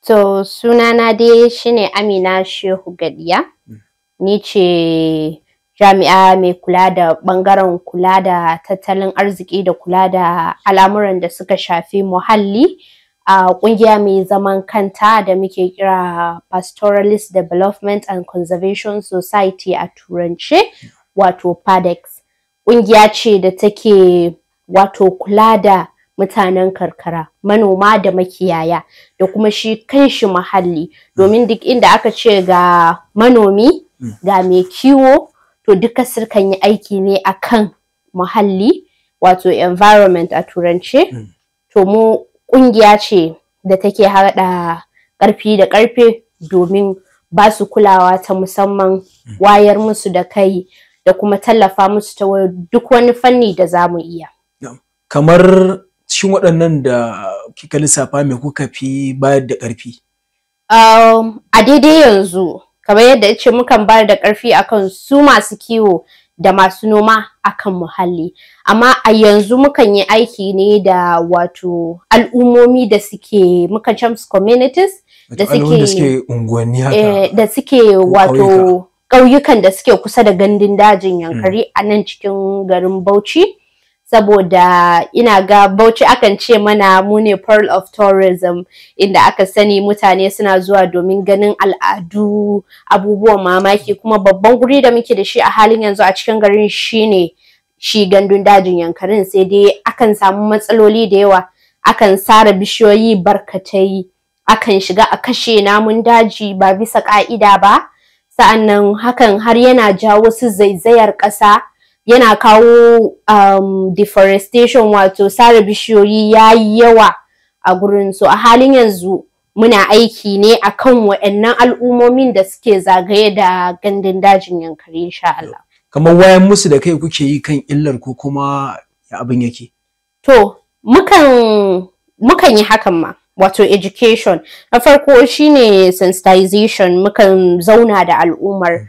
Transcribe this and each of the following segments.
To, sunana dai shine Amina Shehu Gadiya. Ni ce jami'a mai kula da ɓangaren kula da tattalin arziki da kula da al'amuran da suka shafi muhalli a ƙungiya mai zaman kanta da muke kira Pastoralist Development and Conservation Society a turance, wato PADEX. Ƙungiya ce da take wato kula da mutanen karkara, manoma da makiyaya, da kuma shi kanshi muhalli, domin duk inda aka ce ga manomi, ga mai kiwo, to duka sukan yi aiki ne akan muhalli, wato environment a turance. To, mu ƙungiya ce da take haɗa ƙarfi da ƙarfe domin ba su kulawa ta musamman, wayar musu da kai, da kuma tallafa musu ta duk wani fanni da za mu iya. Kamar cikin waɗannan da kika lissafa, me kuka fi bayar da ƙarfi? A daidai yanzu, kamar yadda ce, mukan bayar da ƙarfi akan su masu kiwo da masu noma akan muhalli. Amma a yanzu mukan yi aiki ne da wato al'ummomi da suke, mukan ce musu communities, da suke unguwanni haka, da suke wato ƙauyukan da suke kusa da gandun dajin Yankari a nan cikin garin Bauchi. Saboda ina ga Bauchi akan ce mana mu ne pearl of tourism, inda aka sani mutane suna zuwa domin ganin al'adu, abubuwan mamaki. Kuma babban guri da muke da shi a halin yanzu a cikin garin shine shi gandun dajin Yankarin. Sai dai akan samu matsaloli da yawa, akan sare bishiyoyi barkatai, akan shiga a kashe namun daji ba bisa ka'ida ba. Sa'annan hakan har yana jawo su zaizayar ƙasa, yana kawo deforestation, wato sare bishiyoyi ya yi yawa a gurin. So a halin yanzu muna aiki ne akan waɗannan al'ummomin da suke zagaye da gandun dajin Yankari, insha Allah. Kamar wayan musu da kai kuke yi kan illar, ko kuma ya abin yake? To, mukan yi hakan ma, wato education. Na farko shine sensitization, mukan zauna da al'ummar.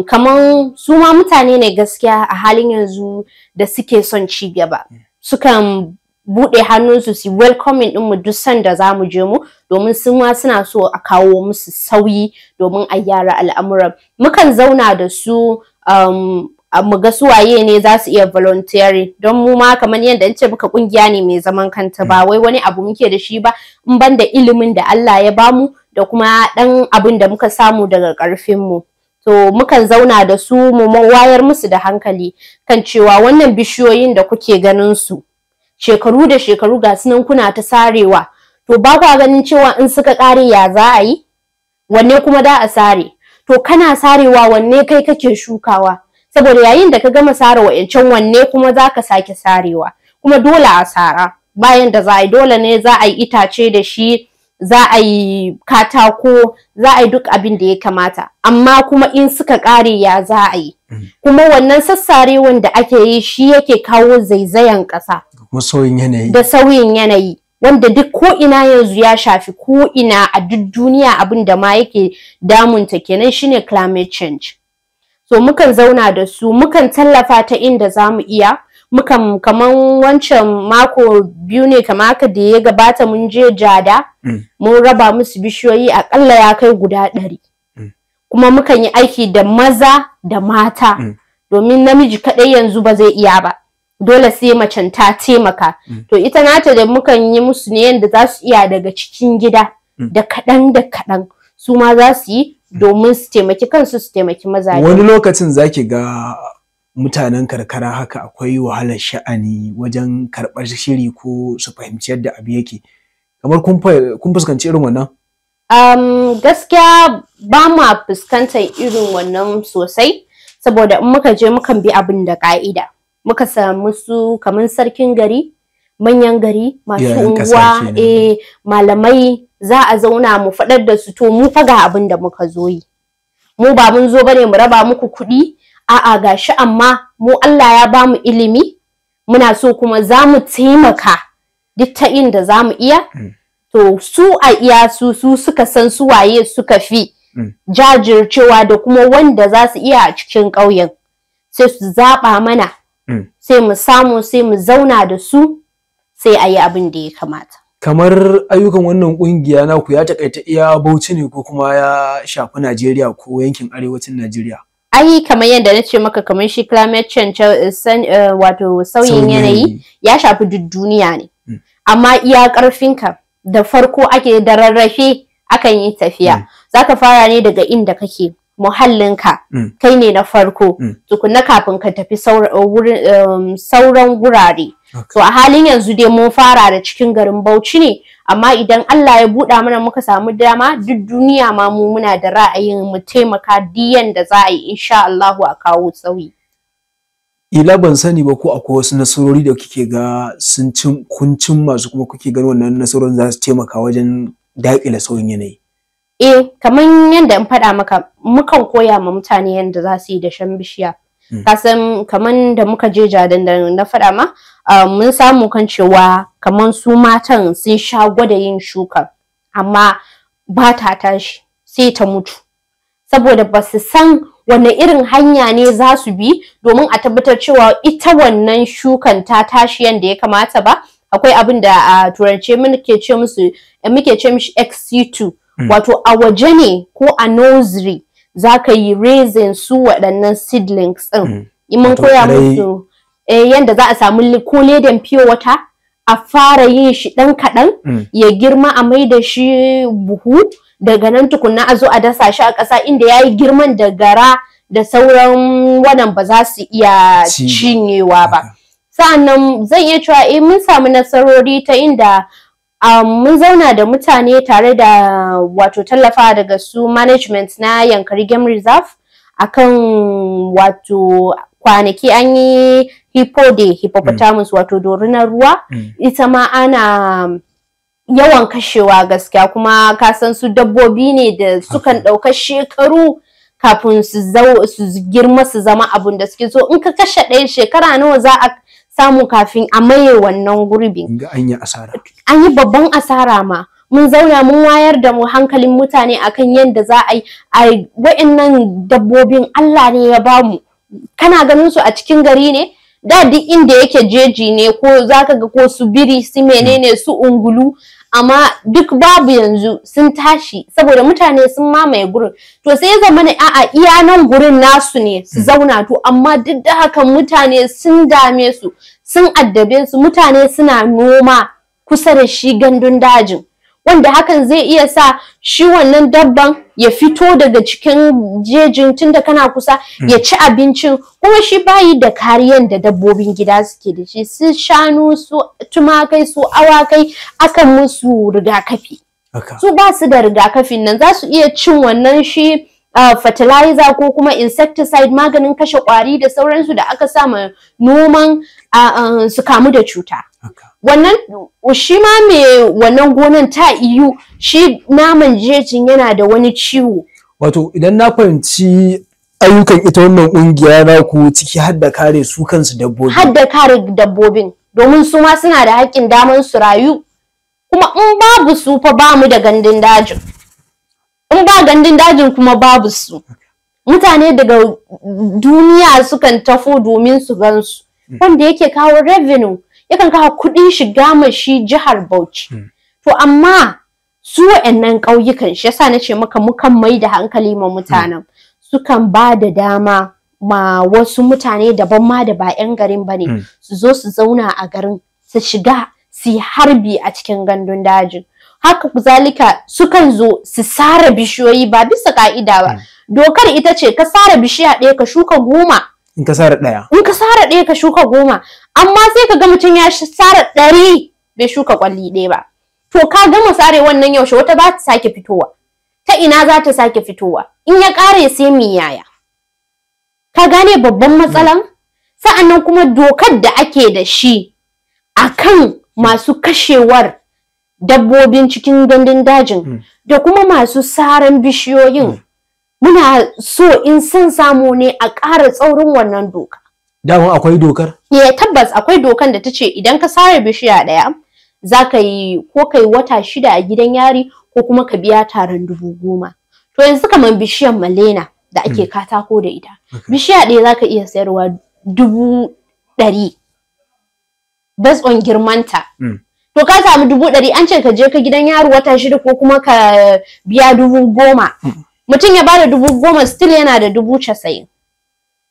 Kaman su ma mutane ne gaskiya a halin yanzu da suke son ci gaba. Sukan buɗe hannunsu su welcoming ɗinmu duk sanda za mu je mu, domin su ma suna so a kawo musu sauyi domin a gyara al'amuran. Mukan zauna da su, mu ga su waye ne za su iya volunteering, don mu ma kamar yadda in ce muka, kungiya ne mai zaman kanta, ba wai wani abu muke da shi ba in ban da ilimin da Allah ya bamu da kuma ɗan abin da muka samu daga ƙarfin mu. To, mukan zauna da su mu wayar musu da hankali kan cewa wannan bishiyoyin da kuke ganin su shekaru da shekaru, ga su nan kuna ta sarewa, to ba kwa ganin cewa in suka ƙare ya za a yi? Wanne kuma da a sare? To, kana sarewa, wanne kai kake shukawa? Saboda yayin da ka gama sare wa'ancan, wanne kuma za ka sake sarewa? Kuma dole a sara, bayan da za a yi, dole ne za a yi itace da shi, za a yi katako, za a yi duk abin da ya kamata. Amma kuma in suka ƙare, ya za a yi? Kuma wannan sassarewan da ake yi shi yake kawo zaizayan ƙasa kuma sauyin yanayi. Da sauyin yanayi, wanda duk ko ina yanzu ya shafi ko ina a duk duniya. Abin da ma yake damunta kenan shine climate change. So mukan zauna da su, mukan tallafa ta inda za mu iya. Mukan, kaman wancan mako 2 ne kama haka da ya gabata, mun je Jada, mun raba musu bishiyoyi akalla ya kai guda 100. Kuma mukan yi aiki da maza da mata, domin namiji kaɗai yanzu ba zai iya ba, dole sai macen ta taimaka. To, ita nata da mukan yi musu ne yanda za su iya daga cikin gida, da kaɗan da kaɗan su ma za su yi domin su taimaki kansu, su taimaki mazaje. Wani lokacin zaki ga mutanen karkara haka akwai wahalar sha'ani wajen karɓar shiri ko su fahimci yadda abu yake. Kamar kun fuskanci irin wannan? Gaskiya ba ma fuskantar irin wannan sosai, saboda in muka je mukan bi abin da ka'ida. Muka samu su kamar sarkin gari, manyan gari, masu Iyayen ƙasa unguwa, kenan. Malamai, za a zauna mu faɗar da su, to mu fa ga abin da muka zo yi. Mu ba mun zo bane mu raba muku kuɗi, a'a, gashi, amma mu Allah ya bamu ilimi, muna so kuma za mu taimaka duk ta inda za mu iya. To, su a iya su su suka san su waye suka fi jajircewa da kuma wanda za su iya a cikin ƙauyen, sai su zaɓa mana, sai mu samu, sai mu zauna da su, sai a yi abin da ya kamata. Kamar ayyukan wannan kungiya naku ya takaita iya Bauchi ne ko kuma ya shafi Najeriya ko yankin arewacin Najeriya? Ai kamar yadda na ce maka, kamar shi climate change, wato sauyin yanayi, ya shafi duk duniya ne. Amma iya karfinka da farko ake da rarrafe akan yi tafiya. Zaka fara ne daga inda kake, muhallinka, kai ne na farko tukunna kafin ka tafi sauran gurare. To a halin yanzu dai mun fara da cikin garin Bauchi ne, amma idan Allah ya buɗa mana muka samu dama, duk duniya ma mu muna da ra'ayin mu taimaka diyan da za a yi, insha Allahu, a kawo sauyi. Ila ban sani ba ko akwai wasu nasarori da kike ga sun cin kun cin masu, kuma kuke ganin wannan nasarorin za su taimaka wajen daƙile sauyin yanayi? Eh, kamar yadda in faɗa maka, mukan koya ma mutane yadda za su yi dashen bishiya. Kasan kamar da muka je Jadan da na faɗa ma, mun samu kan cewa kamar su matan sun sha gwada yin shuka, amma ba ta tashi, sai ta mutu, saboda ba su san wane irin hanya ne za su bi domin a tabbatar cewa ita wannan shukan ta tashi yadda ya kamata ba. Akwai abin da a turance muke ce musu, muke ce mishi XC2, wato a waje ne ko a nursery za ka yi raising su waɗannan seedlings ɗin. Mun koya musu yanda za a samu ko ledan pure water, a fara yin shi ɗan kaɗan, ya girma, a mai da shi buhu, daga nan tukunna a zo a dasa shi a ƙasa inda ya yi girman da gara da sauran wannan ba za su iya cinyewa ba. Sa'annan zan iya cewa eh, mun samu nasarori ta inda mun zauna da mutane tare da wato tallafa daga su management na Yankari Game Reserve akan wato kwanaki an yi Hippo Day, hippopotamus, wato dorinar ruwa, ita ma ana yawan kashewa gaskiya, kuma ka san su dabbobi ne da sukan ɗauka shekaru kafin su su girma su zama abun da suke so. In ka kashe ɗaya, shekara nawa za a samu kafin a maye wannan gurbin? Ga an yi asara. An yi babban asara ma. Mun zauna mun wayar da mu hankalin mutane akan yadda za a yi a wa'annan dabbobin. Allah ne ya bamu, kana ganin su a cikin gari ne, da duk inda yake jeji ne, ko zaka ga ko su biri, su menene, su ungulu, amma duk babu yanzu, sun tashi saboda mutane sun mamaye gurin. To sai ya zama a'a, iya nan gurin nasu ne su zauna. To amma duk da haka mutane sun dame su, sun addabe su. Mutane suna noma kusa da shi gandun dajin, wanda hakan zai iya sa shi wannan dabban ya fito daga cikin jejin, tunda kana kusa, ya ci abincin. Kuma shi bayi da kariyan da dabbobin gida suke da shi, su shanu, su tumakai, su awakai, akan musu rigakafi. Su ba su da rigakafin nan, za su iya cin wannan shi fertilizer ko kuma insecticide, maganin kashe kwari da sauransu da aka sa ma noman, su kamu da cuta. Wannan shi ma mai wannan gonan ta iyu shi naman jejin yana da wani ciwo. Wato idan na fahimci ayyukan ita wannan kungiya naku, ciki har da kare su kansu dabbobi. Har da kare dabbobin, domin su ma suna da haƙƙin daman su rayu. Kuma in babu su fa, ba mu da gandun dajin. In ba gandun dajin kuma, babu su. Mutane daga duniya sukan tafo domin su gansu, wanda yake kawo revenue, yakan kawo kuɗin shiga ma shi jihar Bauchi. To amma su wa'annan ƙauyukan, shi yasa na ce maka mukan mai da hankali ma mutanen, sukan ba da dama ma wasu mutane daban ma da ba 'yan garin ba ne su zo su zauna a garin, su shiga su yi harbi a cikin gandun dajin. Haka zalika sukan zo su sare bishiyoyi ba bisa ka'ida ba. Dokar ita ce ka sare bishiya ɗaya ka shuka 10. In ka sare ɗaya. In ka sare ɗaya ka shuka 10, amma sai ka ga mutum ya sare 100 bai shuka kwalli ɗaya ba. To ka gama sare wannan, yaushe wata za ta sake fitowa? Ta ina za ta sake fitowa? In ya ƙare sai mu yaya? Ka gane babban matsalan? Sa'annan kuma dokar da ake da shi akan masu kashewar dabbobin cikin gandun dajin da kuma masu saran bishiyoyin, muna so in son samu ne a ƙara tsaurin wannan doka. Dama akwai dokar? Eh, tabbas akwai dokan da ta ce idan ka sare bishiya ɗaya, za ka yi ko kai wata 6 a gidan yari ko kuma ka biya taron 10,000. To yanzu kamar bishiyar malena da ake katako da ita, bishiya ɗaya za ka iya sayarwa 100,000 based on girmanta. To ka samu 100,000, an ce ka je ka gidan yaro wata 6 ko kuma ka biya 10,000. Mutum ya bada 10,000, still yana da 90,000.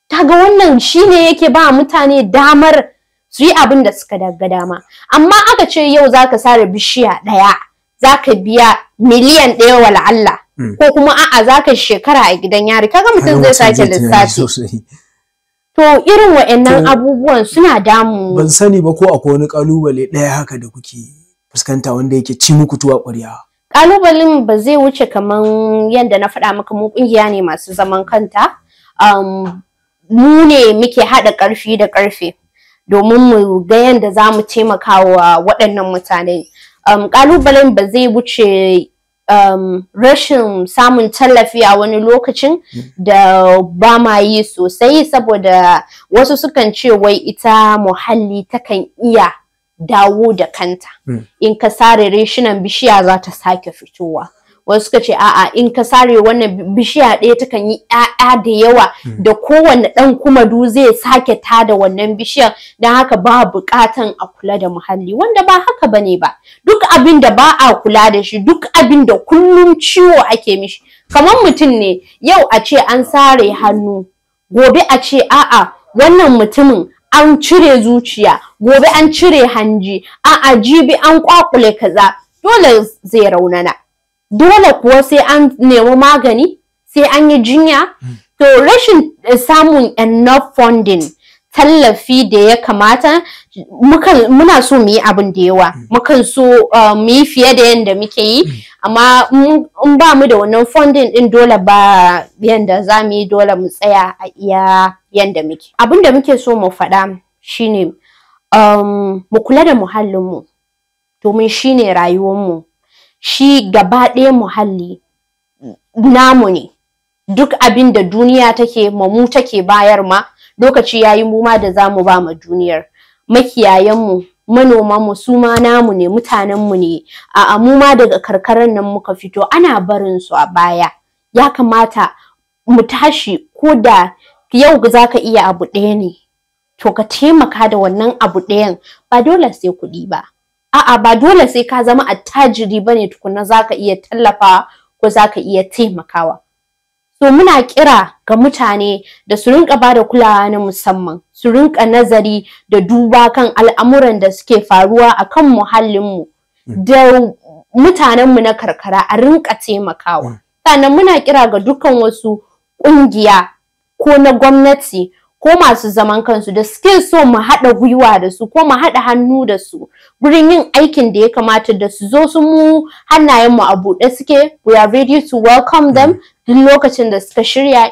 Kaga wannan shine yake ba mutane damar su yi abin da suka daga dama. Amma aka ce yau zaka sare bishiya ɗaya, zaka biya 1,000,000 wala Allah, ko kuma a'a, zaka shekara a gidan yari, kaga mutum zai sake lissafi. To irin wa'annan abubuwan suna damu. Ban sani ba ko akwai wani kalubale ɗaya haka da kuke fuskanta wanda yake ci muku tuwa ƙwarya. Kalubalen ba zai wuce kaman yadda na faɗa maka, mu ƙungiya ne masu zaman kanta. Mu ne muke haɗa ƙarfi da ƙarfe domin mu ga yadda za mu taimaka wa waɗannan mutane. Kalubalen ba zai wuce rashin samun tallafi a wani lokacin da ba ma yi sosai, saboda wasu sukan ce wai ita muhalli takan iya dawo da kanta. In ka sare reshinan bishiya, za ta sake fitowa. Wasu suka ce a'a, in ka sare wannan bishiya ɗaya, takan yi ƴaƴa da yawa, da kowanne ɗan kumadu zai sake tada wannan bishiyar, don haka ba buƙatan a kula da muhalli, wanda ba haka bane ba. Duk abin da ba a kula da shi, duk abin da kullum ciwo ake mishi, kamar mutum ne, yau a ce an sare hannu, gobe a ce a'a, wannan mutumin an cire zuciya, gobe an cire hanji, a'a, jibi an kwakule kaza, dole zai raunana, dole kuwa sai an nemi magani, sai an yi jinya. To rashin samun enough funding, tallafi da ya kamata, muna so mu yi abin da yawa, mukan so mu yi fiye da yadda muke yi, amma in ba mu da wannan funding din, dole ba yanda za mu yi, dole mu tsaya a iya yanda muke. Abin da muke so mu faɗa shine mu kula da muhallinmu, domin shine rayuwarmu. Shi gaba ɗaya muhalli namu ne. Duk abin da duniya take ma mu take bayar ma, lokaci yayi mu ma da zamu ba ma duniyar. Makiyayanmu, manomanmu, su ma namu ne, mutanenmu ne. A'a, mu ma daga karkarar nan muka fito, ana barin su a baya. Ya kamata mu tashi, ko da yau zaka iya abu ɗaya ne, to ka taimaka da wannan abu ɗayan. Ba dole sai kuɗi ba, a'a, ba dole sai ka zama attajiri bane tukunna zaka iya tallafawa ko zaka iya taimakawa. So muna kira ga mutane da su rinka bada kulawa na musamman, su rinka nazari da duba kan al'amuran da suke faruwa a kan muhallinmu da mutanenmu na karkara, a rinka taimakawa. Sannan muna kira ga dukkan wasu ƙungiya, ko na gwamnati ko masu zaman kansu, da suke so mu haɗa gwiwa da su ko mu haɗa hannu da su gurin yin aikin da ya kamata, da su zo su mu, hannayenmu a buɗe suke. We are ready to welcome them duk lokacin da suka shirya.